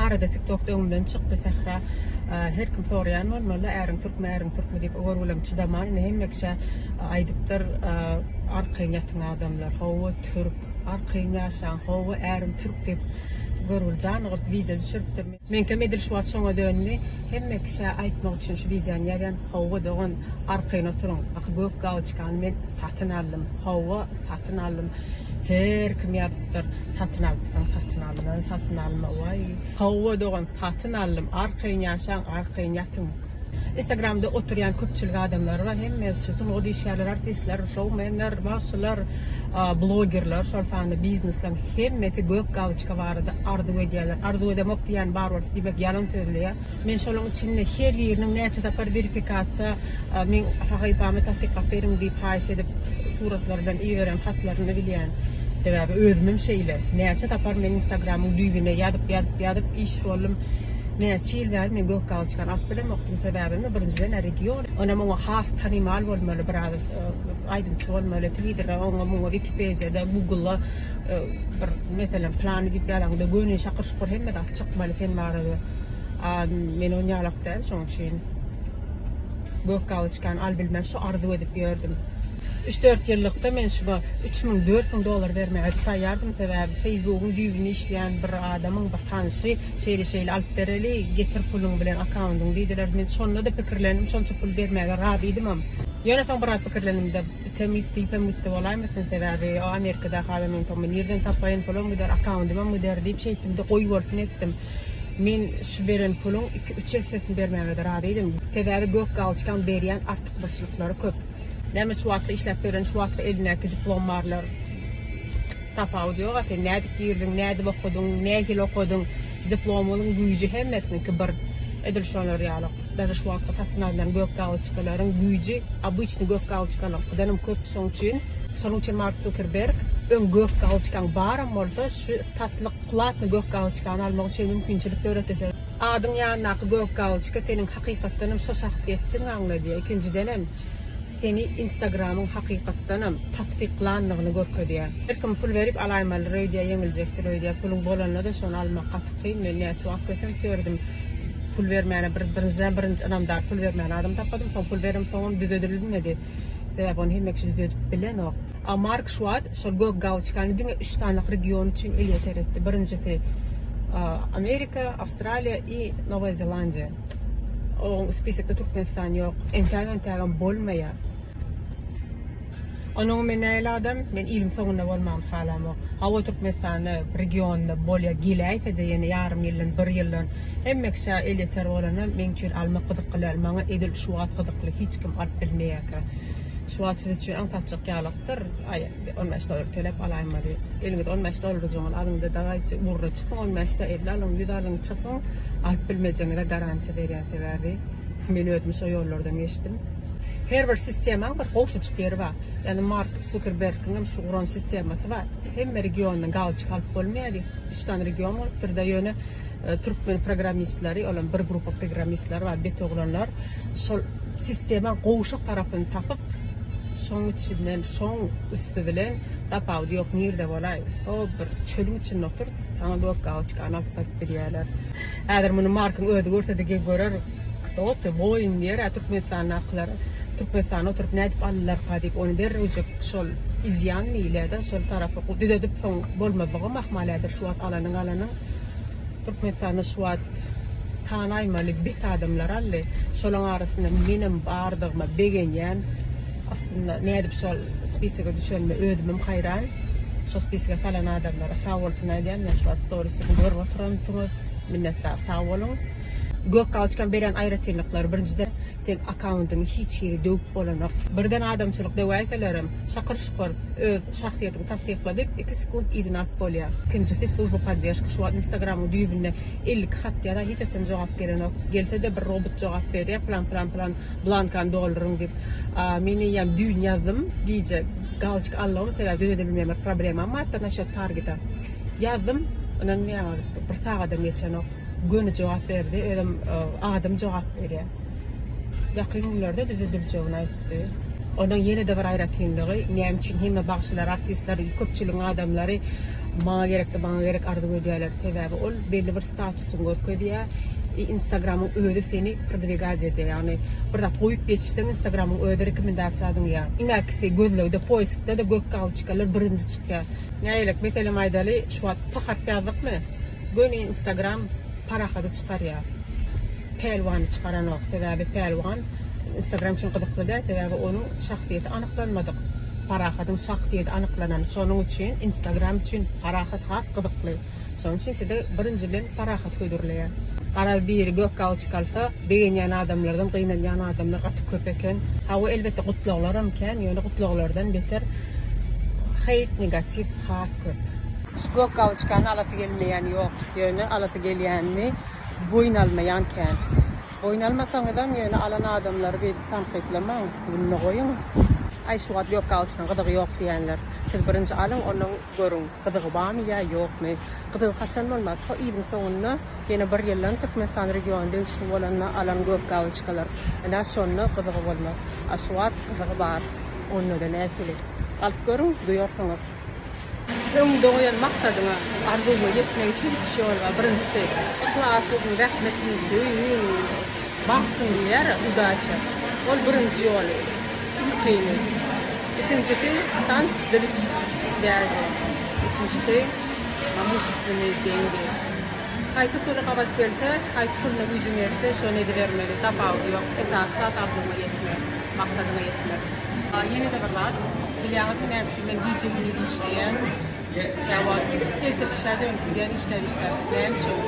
Arada TikTokda öňümden çykdy Sähra. Her kim soraýan bolmaly, äriň türkmi, äriň türkmi diýip, görgülem çydaman indi hemme kişä aýdypdyr, arkaýyn ýatyň adamlar, hawa türk, arkaýyn ýaşaň, hawa ärim türk diýip, görgül janygyp wideo düşüripdir. Meňkem edil şu wagt şoňa döndi. Hemme kişä aýtmak üçin şu wideony ýazýan, hawa dogan, arkaýyn oturyň, aky gök galoçkany men satyn aldym, hawa satyn aldym. Her kim ýazypdyr, satyn alypsyň, satyn alma, satyn alma, waý. Hawa dogan, satyn aldym, arkaýyn ýaşaň, arkaýyn ýatyň. Instagramda oturýan köpçülik adamlar bar, hemmesi sungat işgärleri, artistler, şoumenler, bagşylar, blogerler, şol sanda biznesleriň hemmesi gök galoçka barada arzuw edýärler. Arzuw edemok diýýän bar bolsa, diýmek ýalan sözleýär. Men şolaryň içinde her biriniň näçe sapar werifikasiýa meň sahypamy tassyklap beriň diýip haýyş edip suratlar bilen iberen hatlaryny bilýän. Sebäbi özümem şeýle. Näçe sapar men instagramyň düýbüne ýazyp ýazyp ýazyp iş boldum. Näçe ýyl bäri men gök galoçkany alyp bilemokdym. Sebäbini birinjiden region. Onam oňa has tanymal bolmaly biraz aýdymçy bolmaly. Twitterda oňa muňa wikipediýada googlda bir meselem plany diýip ýazaňda göni şakyr şukur hemme zat çykmaly sen barada. A men on ýalak däl şoň üçin gök galoçkany al bilmän şu arzuw edip ýördüm. Üç-dört ýyllykda men şuňa 3000, 4000 dollar bermäge taýýardym, sebäbi Facebookyň düýbünde işleýän bir adamyň bir tanşy şeýle-şeýle alyp bereli, getir puluň bilen akkaundyňy diýdiler. Men şonda-da pikirlendim, şonça pul bermäge razydymam. Ýöne soň biraz pikirlendim-de, item gitdi, ýüpem gitdi bolaýmasyn, sebäbi o Amerikadaky adam meni soň men nirden tapaýyn, pulam gider, akkaundymam gider diýip şeýtdim-de goýbolsun etdim. Men şu beren puluň iki-üç essesini bermäge-de razydym. Sebäbi gök galoçkaň berýän artykmaçlyklary köp. Näme şu wagtky işläp ýören, şu wagtky elindäki diplom barlar tapawudy ýok-a, sen nädip girdiň, nädip okadyň, nähili okadyň, diplomyň güýji hemmesiniňki bir. Edil şolar ýaly. Daže şu wagtky satyn alnan gök galoçkalaryň güýji obyçnyý gök galoçkalaryňkydanam köp şoň üçin. Şonuň üçin Mark Zukerberg öň gök galoçkaň baram bolsa şu satlyk Platny gök galoçkany almak üçin mümkinçilik döretdi. Adyň ýanyndaky gök galoçka seniň hakykatdanam şo şahsyýetdigiňi aňladýar. Ikinjidenem, seni Instagramyň hakykatdanam tassyklandygyny görkezýär. Her kim pul berip alaýmalydyr öýdýär, ýeňiljekdir öýdýär. Puluň bolanda-da şony almak gaty kyn. Men näçe wagt kösenip ýördüm. Pul bermäne bir birinjiden birinji ynamdar pul bermäne adam tapmadym. Soň pul beremsoňam düzedilmedi. Sebäbi ony hemme kişi düzedip bilenok. A Mark Şuat şol gök galoçkany diňe üç sany region üçin elýeter etdi. Birinjisi Amerika, Awstraliýa i Nowaýa Zelandiýa. Oň spisekde Türkmenistan ýok. Entäk-entägem bolmaýar. Onuň men nähili adam? Men iliň soňunda bolmany halamok. Hawa Türkmenistanda regionda bolýar geläýse-de ýene ýarym ýyldan, bir ýyldan hemme kişä elýeter bolanda meň üçin almak gyzykly däl. Maňa edil şu wagt gyzykly hiç kim alyp bilmeýärkä. Şu wagt siz üçin aňsatjak ýalakdyr. Aý, 15 dollar töläp alaýmaly. Eliňize 15 dollarjygyňyzy alyň-da dagaýçy ugruna çykyň, 15-de 50 alyň, 100 alyň, çykyň. Alyp bilmejegiňize garantiýa berýän sebäbi men özüm şo ýollardan geçdim. Her bir sistemaň bir gowşajyk ýeri bar. Ýagny Mark Zukerbergiň hem şu guran sistemasy bar. Hemme regiondan galçyk alyp bolmaýar diýip, üç sany region bolupdyr-da, ýöne e, türkmen programmistleri, olam bir grupa programmistler bar, bet oglanlar. Şol sistema gowşak tarapyny tapyp, şoň içinden, şoň üsti bilen tapawudy ýok nirde bolaý. O bir çölüň içinde otur, saňa gök galoçkany alyp baryp bilýärler. Häzir muny Markyň özi görse-de geň görer. Kto ty, woýun diýer-ä Türkmenistandakylar. Türkmenistanda oturyp nädip aldylarka diýip, ony derrewjik şol izýan diýilýär-de, şol tarapy düzedip soň bolmazlygam ahmal häzir şu wagt alanyň alanyň. Türkmenistanda şu wagt sanaýmaly bet adamlar aldy. Şolaň arasynda menem bardygyma begenýän. Aslynda nädip şol spisoga düşenime özümem haýran. Şo spisoga salan adamlara sag bolsun aýdýan. Men şu wagt storisimi görüp oturansyňyz. Minnetdar sag boluň. Gök galoçkanyň berýän aýratynlyklary birinjiden seň akkaundyňy hiç hili döwüp bolanok. Birden adamçylyk döwäýselerem şakyr-şukur öz şahsyýetiňi tassykladyp iki sekunt yzyna alyp bolýar. Ikinjisi služba podderžki şu wagt instagramyň düýbünde 52 hat ýazar hiç haçan jogap gelenok. Gelse-de bir robot jogap berýär plan plan plan blankany dolduryň diýip. Men eýýäm düýn ýazdym gije galoçka aldygym sebäbi düzedilmeýän bir problemam bardy naşýot targeta. Ýazdym ynanmaýaňyz bir sagadam geçenok. Göni jogap berdi özem adam jogap berýär. Ýakyn günlerde düzediljegini aýtdy. Onuň ýene-de bir aýratynlygy, näme üçin hemme bagşylar, artistler, köpçüligiň adamlary. Maňa gerekdi, maňa gerek arzuw edýärler. Sebäbi ol belli bir statusyňy görkezýär. I Instagramyň özi seni prodwigat edýär. Ýagny bir zat goýup geçseň Instagramyň özi rekomendasiýa zyňýar. Iň äkisi gözlegde, poiskde-de gök galçikalar birinji çykýar. Nägilek, meselem aýdaly, şu wagt P harp ýazdykmy, göni Instagram Parahady çykarýar. Pälwany çykaranok. Sebäbi Pälwan Instagram üçin gyzykly däl, sebäbi onuň şahsyýeti anyklanmadyk. Parahadyň şahsyýeti anyklanan. Şonuň üçin Instagram üçin Parahat has gyzykly. Şonuň üçin size birinji bilen Parahat hödürleýär. Garaz biri gök galçyk alsa, begenýän adamlardan gynanýan adamlar gaty köp eken. Hawa elbetde gutlaglaram kän, ýöne gutlaglardan beter heýt, negatiw has köp. Şu gök galçykany alasy gelmeýän ýok, ýöne alasy gelýänini boýun almaýan kän. Boýun almasaňyzam ýöne alan adamlary beýdip tankytlamaň, gününe goýuň. Aý şu wagt gök galçynyň gyzygy ýok diýenler. Siz birinji alyň ondan görüň gyzygy barmy ýa ýokmy. Gyzygy haçan bolmaz ho ýylyň soňunda ýene bir ýyldan Türkmenistan regiony degişli bolanda alan gök galçykalar. Ynha şonda gyzygy bolmaz. A şu wagt gyzygy bar. Ondada nähili. Alyp görüň duýarsyňyz. Öňüňde goýan maksadyňa, arzuwyňa ýetmek üçin üç ýol bar. Birinjisi, yhlaslygyň, zähmetiň, söýgiň, bagtyň diýýär, udaça. Ol birinji ýoly, iň kyny. Ikinjisi, tans, biliş, swýazi. Üçünjisi, mamuçestwnyý dengi. Haýsy usuly gabat gelse, haýsy usulyna güýjüň ýetse, şony edibermeli. Tapawudy ýok. Esasy zat arzuwyňa ýetmek, maksadyňa ýetmek. Ýene-de bir zat, bilýäňizmi näme üçin men gije-gündiz işleýän? Käwagt erkek kişä dönüp gidýän işläp-işläp. Näme üçin?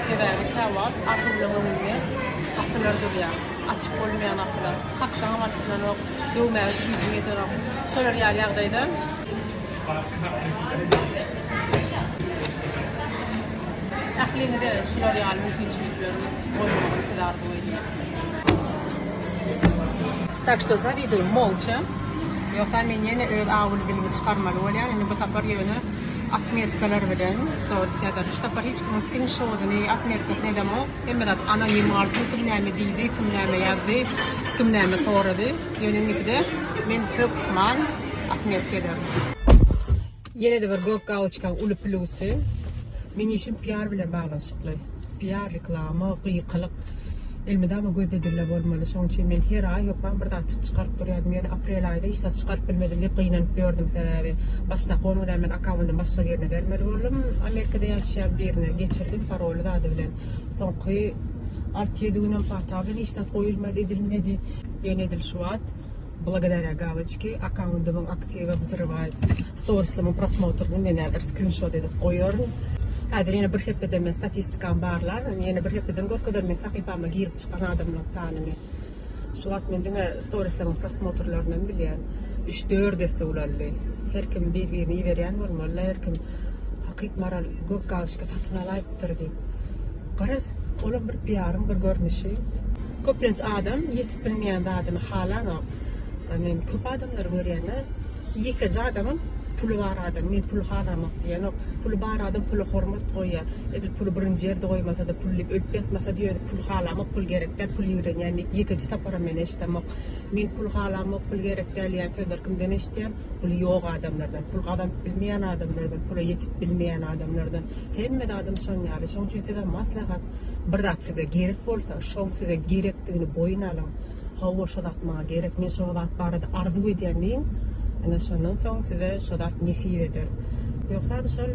Sebäbi käwagt arzuwlaryň öňünde gapylar durýar. Açyp bolmaýan gapylar. Kaksaňam açylanok, döwmäge güýjüň ýetenok. Şolar ýaly ýagdaýda. Ähliňize şular ýaly mümkinçilikleriň bolmagyny size arzuw edýän. Tak şto zawiduýum molça. Ýogsa men ýene öz awuly dilimi çykarmaly bolýan. Indi bu sapar ýöne otmetkalar bilen storis ýazaryn. Şu sapar hiç kimiň skrinşodyny, otmetkasyny edemok. Hemme zat anonim galsyn, kim näme diýdi, kim näme ýazdy, kim näme sorady. Ýöne indikide men hökman otmetka ederin. Ýene-de bir gök galoçkaň uly plusy, meň işim PR bilen baglanyşykly. PR, reklama, gykylyk elmydama gözde dilde bolmaly. Şonuň üçin men her aý hökman bir zatjyk çykaryp durýardym. Ýöne aprel aýda hiç zat çykaryp bilmedim diýip gynanyp ýördüm. Sebäbi başdaky on günä men akkaundymy başga birine bermeli boldum. Amerikada ýaşaýan birine geçirdim paroly zady bilen. Soňky alty-ýedi günem pata bilen hiç zat goýulmady, edilmedi. Ýöne edil şu wagt Blagodarýa galoçki akkaundymyň aktiwi wzrywaýt storislerimin prosmotryny men häzir skrinşot edip goýaryn. Häzir ýene bir hepdeden men statistikamy barlaryn. Ýene bir hepdeden görkezerin men sahypama girip çykan adamlaryň sanyny. Şu wagt men diňe storislerimin prosmotrlaryndan bilýän. Üç-dört esse ulaldy. Her kim bir-birini iberýän bolmaly-la her kim hakyt maral gök galoçka satyn alaýypdyr diýip. Garaz, olam bir piaryň bir görnüşi. Köplenç adam ýetip bilmeýän zadyny halanok. Men köp adamlary görýän-de, ýekeje adamam puly bar adam, men puly halamok diýenok. Puly bar adam pula hormat goýýar. Edil puly birinji ýerde goýmasa-da, pul diýip ölüp ýatmasa-da, ýöne pul halamok, pul gerek däl, pul ýigrenýän diýip ýekeje saparam men eşidemok. Men pul halamok, pul gerek däl diýen sözleri kimden eşidýän? Puly ýok adamlardan, pul gazanyp bilmeýän adamlardan, pula ýetip bilmeýän adamlardan. Hemme zadam şoň ýaly. Şoň üçin size maslahat, bir zat size gerek bolsa, şoň size gerekdigini boýun alyň. Hawa, şo zat maňa gerek, men şo zat barada arzuw edýän diýiň. Ine, şondan soň size şo zat nesip eder. Ýogsam şol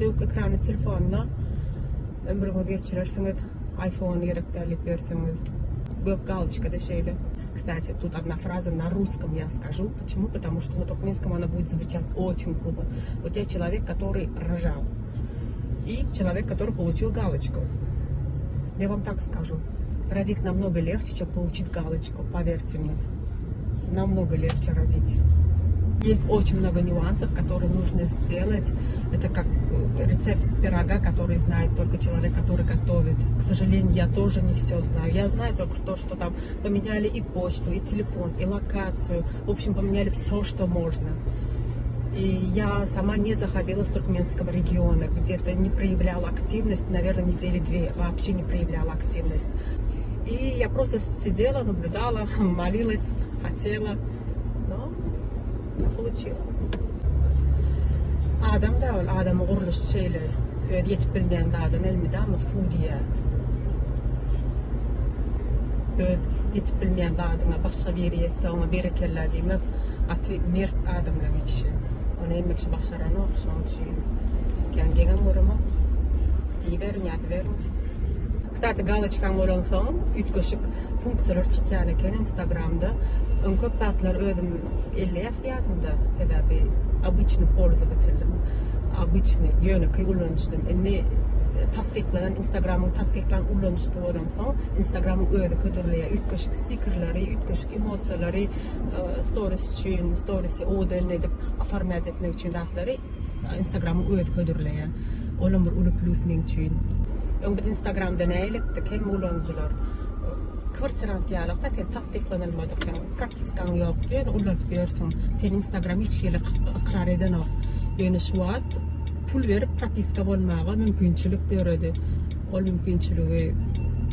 döwük ekranly telefonda ömrüňizi geçirersiňiz, iPhone gerek däl diýip ýörseňiz. Gök galoçka-da şeýle. Kstati, тут одна фраза на русском я скажу. Почему? Потому что на туркменском она будет звучать очень грубо. Вот я человек, который рожал. И человек, который получил галочку. Я вам так скажу. Родить намного легче, чем получить галочку, поверьте мне. Намного легче родить. Есть очень много нюансов, которые нужно сделать. Это как э, рецепт пирога, который знает только человек, который готовит. К сожалению, я тоже не все знаю. Я знаю только то, что там поменяли и почту, и телефон, и локацию. В общем, поменяли все, что можно. И я сама не заходила с туркменского региона, где-то не проявляла активность, наверное, недели две вообще не проявляла активность. И я просто сидела, наблюдала, молилась, хотела, но не получила. Adam-da ol, adamyň gurluşy şeýle. Özi ýetip bilmeýän zadyna elmydama fu diýýär. Öz ýetip bilmeýän zadyňa başga biri ýetse oňa berekella diýmek gaty mert adamlaryň işi. Ony hemme kişi başaranok, şonuň üçin kän geňem göremok. Diýiberiň, ýazyberiň. Kstati galoçkaň bolansoň üýtgeşik funksiýalar çykýan eken instagramda. Öň köp zatlar özüm elle ýazýardymda sebäbi obyçny polzowateldim. Obyçny ýönekeý ulanyjydym. Indi tassyklanan instagramyň tassyklan ulanyjysy bolamsoň instagramyň özi hödürleýär üýtgeşik stikerleri, üýtgeşik emosiýalary storis üçin, storisi owadan edip oformýat etmek üçin zatlary. Instagramyň özi hödürleýär. Olam bir uly plýus meň üçin. Öň biz Instagramda näilikdik hemme ulanyjylar kwartirant ýalykda sen tassyklanylmadyk ýa propiskaň ýok ýöne ulanyp ýörsüň. Seni Instagram hiç hili ykrar edenok. Ýöne şu wagt pul berip propiska bolmaga mümkinçilik döredi. Ol mümkinçiligi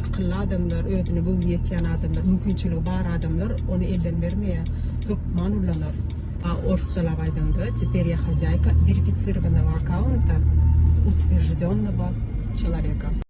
akylly adamlar, özüne göwni ýetýän adamlar, mümkinçiligi bar adamlar ony elden bermeýär. Hökman ulanar. A orsçalap aýdanda, teper ýa hozýaýka werifisirowanogo akkaunta utwержденного человека.